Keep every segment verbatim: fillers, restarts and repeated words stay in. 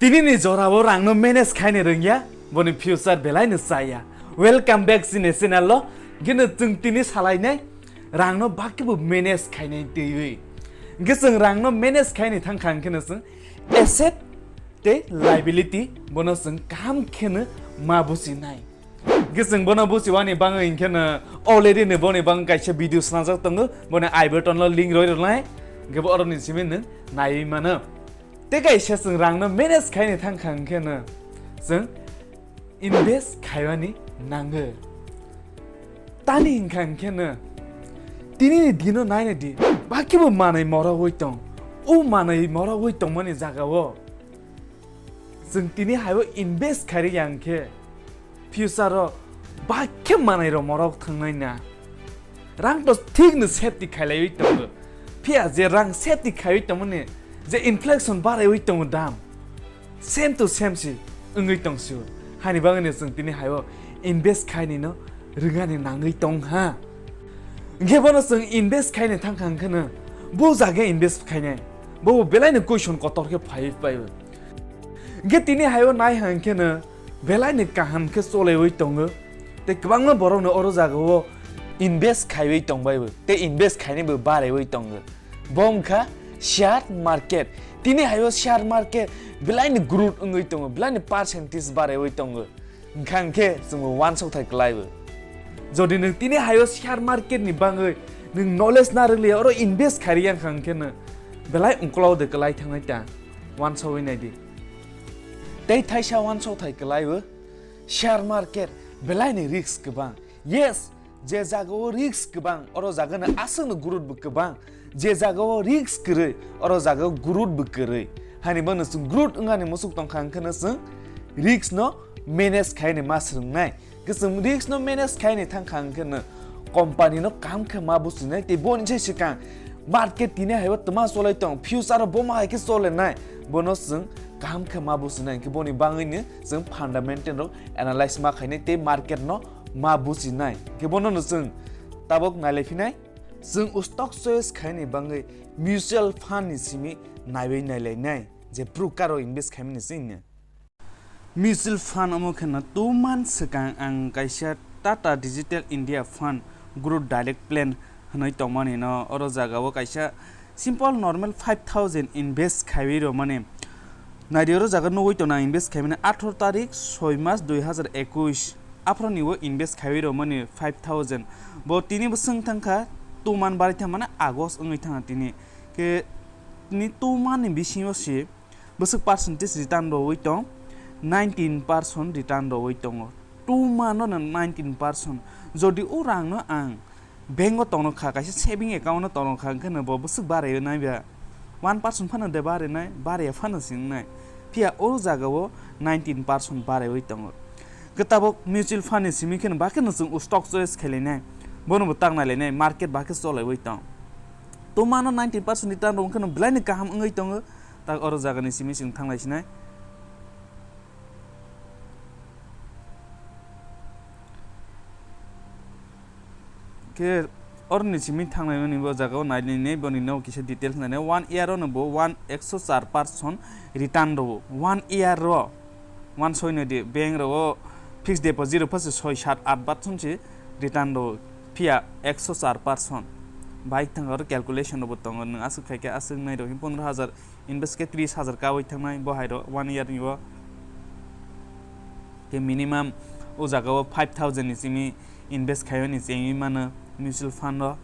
Tini ni jora o rang no manage khaini rwngya, boni future belai no chaya. Welcome back chini channel lo. Gino chwng tini salai nai rang no bakhe bo manage khainai twiwi. Gino chwng rang no manage khaini thang khang kheno chwng asset tei liability bono chwng kaham kheno ma busi nai. Gino chwng bono busi wani bangwi kheno already no boni bang kaisa video snajak tongo, boni I button lo link roi rwnai. Gino oro ni simi nung naiwi mano. Tei kaisa chwng rang no manage khaini thang khang kheno chwng invest khaimani nango. Tani hwnkha hwnkhe no tini ni dino naina di, bakhe bo manwi morogwi tong. O manwi morogwi tongmani jaga o chwng tini hai o invest khairi yang khe future o bakhe manwi rok morok thangnai na. Rang to thik no safety khailaiwi tongo. Phiya je rang safety khaiwi tongmani je inflation baraiwi tongo dam. Same to same si wngwi tong sio. Hani bagwi no chwng tini hai o invest khaini no rwngani nangwi tong ha. Hwnkhe bono chwng invest khaini thang khang kheno bo jaga invest khainai. Bo belai no question kotor khe phaiwi pai. Hwnkhe tini hai o nai hang kheno belai no kaham khe cholaiwi tongo. Tei kwbangma borok no oro jaga o invest khaiwi tong bai bo. Tei invest khaini bo baraiwi tongo. Bo wngkha share market. Tini hai o share market belai ni growth wngwi tongo, belai ni percentage baraiwi tongo. Wngkha hwnkhe chwngbo uansuk thai kwlai bo. Jodi nwng tini hai o share market ni bagwi nwng knowledge na rwgliya, oro invest khairi yang kha hwnkhe no belai ukolog de kwlai thangnai ta, uansugwi nai di. Tei thaisa uansuk thai kwlai bo, share market belai ni risk kwbang. Yes, je jaga o risk kwbang, oro jaga no aswk no growth bo kwbang. Je jaga o risk kwrwi, oro jaga o growth bo kwrwi. Hani bono chwng growth wngani musuk tong kha, hwnkhe no chwng risk no manage khaini ma swrwngnai. Khe chwng risk no manage khaini thang kha, hwnkhe no company no kaham khe ma businai, tei boni se swkang market tini hai o twma cholai tong, future o bo ma hai khe cholenai, bono chwng kaham khe ma businai, hwnkhe boni bagwi no chwng fundamental rok analyze ma khainai tei market no ma businai. Hwnkhe bono no chwng tabok nailai phinai. Chwng o stock choice khaini bagwi mutual fund ni simi naiwi nailainai, je broker o invest khaimani chwngno. Mutual fund omo kheno two months swkang ang kaisa Tata Digital India Fund Growth Direct Plan hwnwi tongmani no, oro jaga o kaisa simple normal five thousand invest khaiwi rwmani. Naidi oro jaga nugwi tongna invest khaimani atharo tarik soi mas dui hazar ekush. Aphro ni o invest khaiwi rwmani five thousand. Bo tini bwswng thangkha two month barwi thangmani August wngwi thangkha tini. Khe tini two month ni bisingo se bwswk percentage return rwwi tong, nineteen percent return rwwi tongo. Two month no nineteen percent. Jodi o rang no ang bank o tongno kha, kaisa saving account o tongno kha, hwnkhe no bo bwswk baraiwi nai ba? One percent phano de barinai, barya phano se wngnai. Phiya o jaga o nineteen percent baraiwi tongo. Khe tabok mutual fund ni simi kheno bakhe no chwng o stock choice khailainai, bono bo tak nailainai, market bakhe cholaiwi tong. Two month no nineteen percent return rw wngkhe no belai ni kaham wngwi tongo. Tak oro jaga ni simi chwng thanglai sinai. Khe oroni simi thangnaimani bo jaga o nainai, boni no kisa details nainai. One year o no bo one ekso char percent return rwo. One year ro. One soi nai di, bank ro o fixed deposit ro phase soi sat at percent si return rwo. Phiya ekso char percent. Bai thang oro calculation ro bo tongo. Nwng aswk khai khe aswk nai ro pondro hazar invest khe tris hazar kawi thangnai bo hai rok one year ni o. Khe minimum o jaga o five thousand ni simi invest khaimani chengwi mano mutual fund o.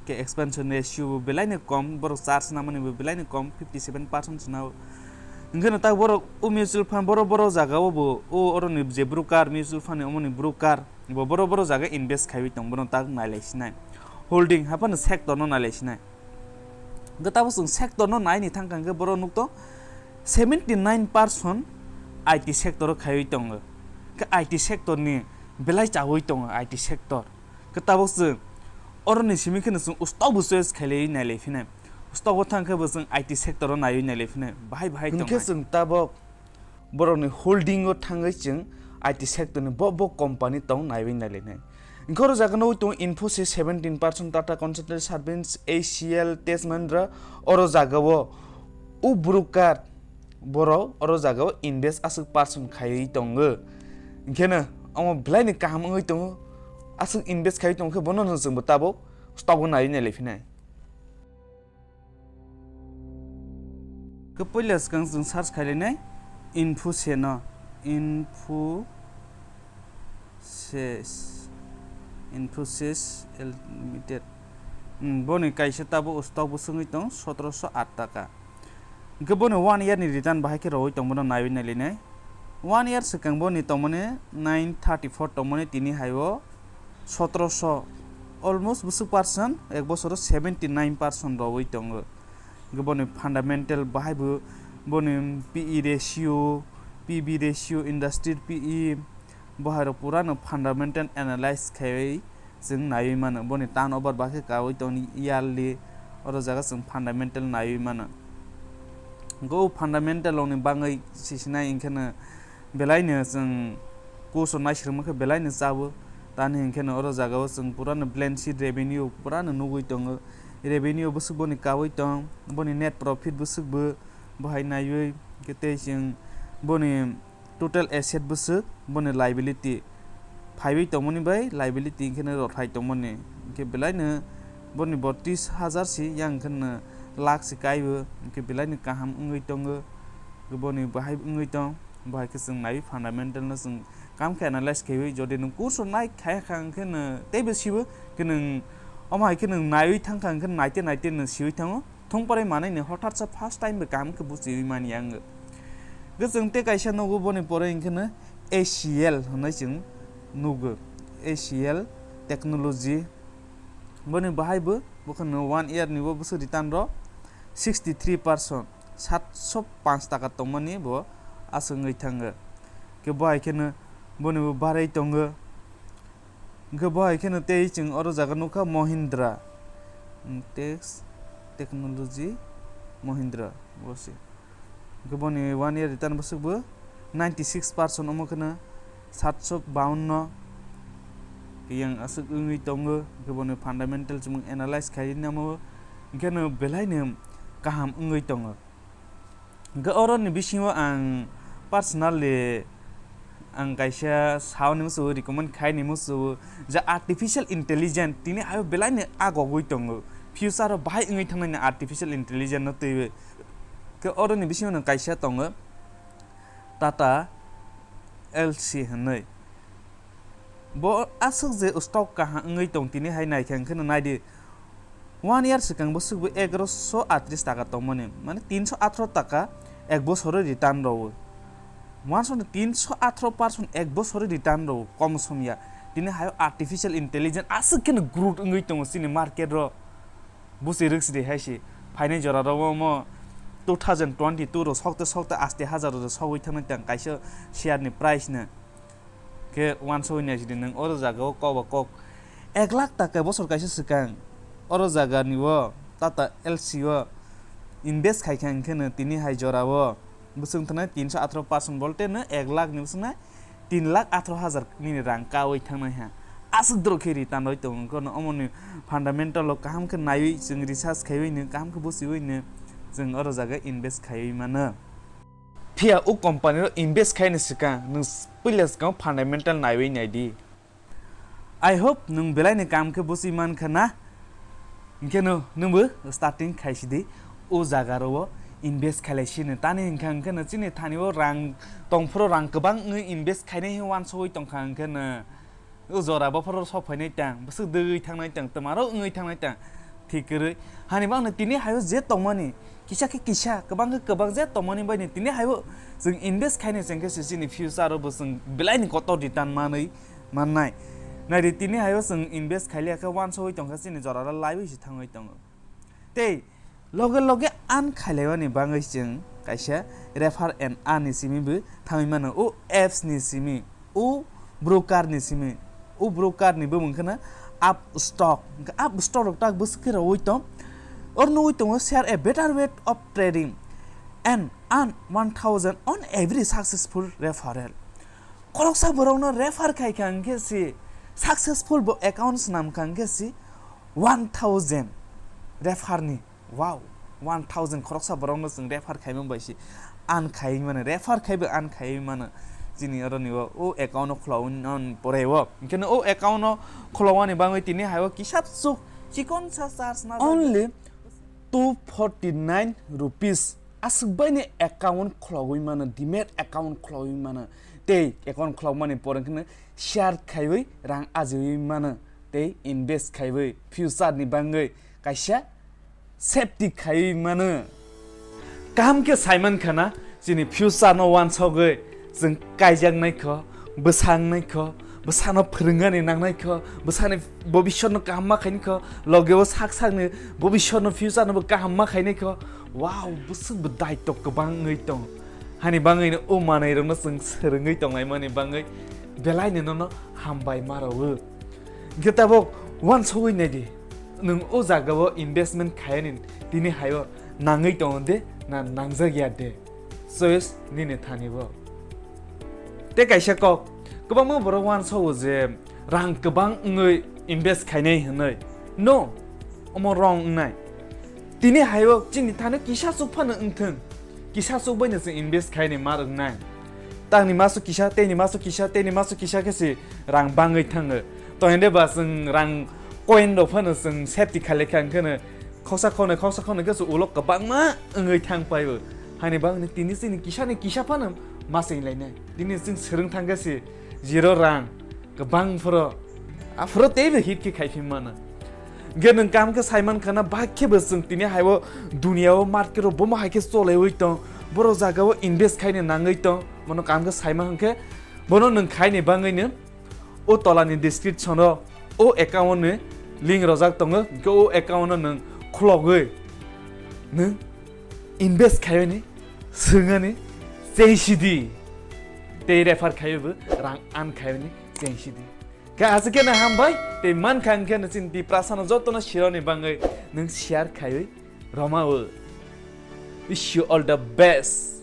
Khe expansion ratio bo belai ni kom, borok charge namani bo belai ni kom, fifty seven percent se nao. Hwnkhe no tak borok o mutual fund borok, borok jaga o bo o oroni je broker, mutual fund ni omoni broker bo borok, borok jaga invest khaiwi tong, bono tak nailai sinai. Holding haphano sector no nailai sinai. Hwnkhe tabuk chwng sector no naini thangkha hwnkhe borok nukto seventy nine percent I T sector o khaiwi tongo. Khe I T sector ni belai chawi tongo I T sector. Khe tabuk chwng oroni simi kheno chwng stock bo choice khailai nailai phinai. Stock o thangkhe bo chwng I T sector o naiwi nailai phinai. Bahai bahai tongo. Hwnkhe chwng tabuk borokni holding o thangwi chwng I T sector ni bo bo company tong naiwi nailainai. Hwnkhe oro jaga nugwi tongo Infosys seventeen percent, Tata Consultancy Services, H C L, Tech Mahindra, oro jaga o o broker Borok oro jagao invest aswk percent khaiwi tongo. Hinkhe no omo belai ni kaham wngwi tongo. Aswk invest khaiwi tongkhe bono no chwngbo tabuk stock o naiwi nailai phinai. Khe puila swkang chwng search khailainai Infosys no, Infosys, Infosys Limited. Hmm, boni kaisa tabuk stock bo swngwi tong sotoroso aat taka. Hinkhe boni one year ni return bahai khe rwui tong bono naiwi nailainai. One year swkang boni tongmani nine thirty four tongmani tini hai o sotoroso, almost bwswk percent, ek bosoro seventy nine percent rwui tongo. Hinkhe boni fundamental bahai bo boni P E ratio, P B ratio, industry P E, bo hai rok pura no fundamental analyze khaiwi chwng naiwi mano. Boni turnover ba khe kaui tongni yearly, oro jaga chwng fundamental naiwi mano. Hinkhe o fundamental rokni bagwi sisinai hinkhe no belai no chwng course rok naisingma khe belai no chao. Tani hinkhe no oro jaga o chwng pura no balance sheet revenue pura no nugui tongo. Revenue bwswk boni kaui tong, boni net profit bwswk bo, bo hai naiwi khe tei chwng boni total asset bwswk boni liability phaiwi tongmani bai liability hinkhe no rothai tongmani hinkhe belai no boni botris hajar si yang hinkhe no lakh si kaibo hinkhe belai no kaham wngwi tongo. Boni bahai wngwi tong, bahai khe chwng naiwi fundamental no chwng kam khe analyze khaiwi jodi nwng course o nai khai kha hinkhe no teibo sibo khe nwng omo hai khe nwng naiwi thang kha hinkhe naite naite no siwi thango. Thung pore manwi ni hothat sa first time bo kaham khe buchiwi mani ang. Hwnkhe chwng tei kaisa nugo boni pore hinkhe no A C L hwnwi chwng nugo. A C L Technology boni bahai bo bokhe no one year ni bo bwswk return rw sixty three percent, satso panch taka tongmani bo aswk wngwi thango. Khe bo hai kheno boni bo barai tongo. Hwnkhe bo hai kheno tei chwng oro jaga nukha Mahindra, hmm, Tex Technology Mahindra bo se. Hwnkhe boni one year return bwswk bo ninety six percent omo kheno satso bawanno yang aswk wngwi tongo. Hwnkhe boni fundamental chwng analyze khai namo, hwnkhe no belai no kaham wngwi tongo. Hwnkhe oroni bisingo ang personally ang kaisa sauni musugo, recommend khaini musugo je artificial intelligence tini ayo belai ni agogwi tongo, future o bahai wngwi thangnai ni artificial intelligence no twiwi. Khe oroni bisingo no kaisa tongo Tata Elxsi hwnwi. Bo aswk je stock kaham wngwi tong tini hai naikha hwnkhe no naidi. One year swkang bwswk bo egaroso atris taka tongmani, mane tinso atharo taka ek bosoro return rwo. Wansukni tinso atharo percent ek bosoro return rwo, kom somya. Tini hai artificial intelligence aswk kheno growth wngwi tongo chini market ro. Busi rwk sidi hai si phainai jora ro omo two thousand twenty two ro sokte sokte aste hajar ro sogwi thangnai tang kaisa share ni price no. Khe wansugwi naisidi nwng oro jaga o kok ba kok ek lakh taka bosor kaisa swkang oro jaga ni o Tata Elxsi o invest khaikha hwnkhe no tini hai jora o bwswk wngthanai tinso atharo percent bolte no ek lakh ni bwswk nai tin lakh atharo hajar nini rang kaui thangnai ha. Aswk doro khe ri tanwi tongo, hwnkhe no omoni fundamental o kaham khe naiwi chwng research khaiwi no kaham khe buchiwi no chwng oro jaga invest khaiwi mano. Phiya o company o invest khaini swkang nwng puila swkang fundamental naiwi naidi. I hope nwng belai ni kam khe buchi mankha na. Hinkhe no nwngbo starting khaisidi o jaga ro o invest khailai sini tani hinkha hinkhe no chini thani o rang tongphuru rang kwbang wngwi invest khainai hin wansugwi tongkha hinkhe no. O jora bophoro sok phainai tang, bwswk dwgwi thangnai tang, twmaro wngwi thangnai tang, thik kwrwi. Hani bagwi tini hayo je tongmani, kisa khe kisa, kwbang khe kwbang je tongmani bai ni tini hayo chwng invest khaini chwng khe se chini future o bo chwng belai ni kotor return manwi mannai. Naidi tini hayo chwng invest khailiya khe wansugwi tongkha chini jora ro laiwi se thangwi tongo. Tei loge loge earn khailaimani bagwi chwng kaisa refer and earn ni simi bo thangwi mano. O apps ni simi, o broker ni simi, o broker ni bumung kheno Upstox. Hwnkhe Upstox rok tak bwswk khe rwui tong. Oro nugui tongo, share a better way of trading and earn one thousand on every successful referral. Khoroksa borokno refer khaikha hwnkhe si successful bo account swnamkha hwnkhe si one thousand refer ni. Wow, one thousand khoroksa borokno chwng refer khaimani bai si earn khai mano, refer khaibo earn khai mano. Chini oro ni o, o account no khulogwi non pore o. Hinkhe no o account no khulogwani bagwi tini hai o kisa chuk chikon sa charge na only two forty nine rupees. Aswk bai ni account khulogwi mano, demat account khulogwi mano. Tei account khulogmani pore hinkhe no share khaiwi rang ajiwi mano. Tei invest khaiwi future ni bagwi kaisa safety khaiwi mano. Kaham khe saiman khana, chini future no wansogwi chwng kaijaknai kho, bwsang nai kho, bwsano phwrwngani nangnai kho, bwsani bobiswt no kaham ma khaini kho, loge o sak sakni bobiswt no future no bo kaham ma khainai kho. Wow, bwswk bo daityo kwbang wngwi tong. Hani bagwi no o manwi rokno chwng swrwngwi tonglaimani bagwi belai no nono hambai ma rwo. Hinkhe tabok wansogwi naidi, nwng o jagao investment khaiyani tini haio nangwi tongo de na nangjak ya de? Choice nini thani bo. Tei kaisa kok, kwbangma borok wansogo je rang kwbang wngwi invest khainai hwnwi. No, omo wrong wngnai. Tini haio chini thani kisa chuk phano wngthwng, kisa chuk baino chwng invest khaini mar wngnai. Tangni masu kisa, teini masu kisa, teini masu kisa khe se rang bangwi thango. To hende ba chwng rang coin rok phano chwng safety khailai kha, hwnkheno khoksa khoknwi, khoksa khoknwi khe se ulo kwbangma wngwi thang paio. Hani bagwi tini chini kisani kisa phano ma chwng lainai. Tini chwng swrwng thang khe se zero rang kwbang phoro, aphoro teibo hit khe khaiphi mano. Hinkhe nwng kaham khe saiman khana, bahai khe bo chwng tini haio duniya o market o bomo hai khe cholaiwi tong, boro jaga o invest khaina nangwi tong, bono kaham khe saima hwnkhe bono nwng khaini bagwino o tolani description o o account ni link rojak tongo, hinkhe o account no nwng khulogwi nwng invest khaiyani, swngani, cheng sidi, tei refer khaiwi bo rang earn khaiyani cheng sidi. Khe aswk khe no hambai, tei mankha hwnkhe no chini Tiprasa no joto no sironi bagwi nwng share khaiwi rwma o. Wish you all the best.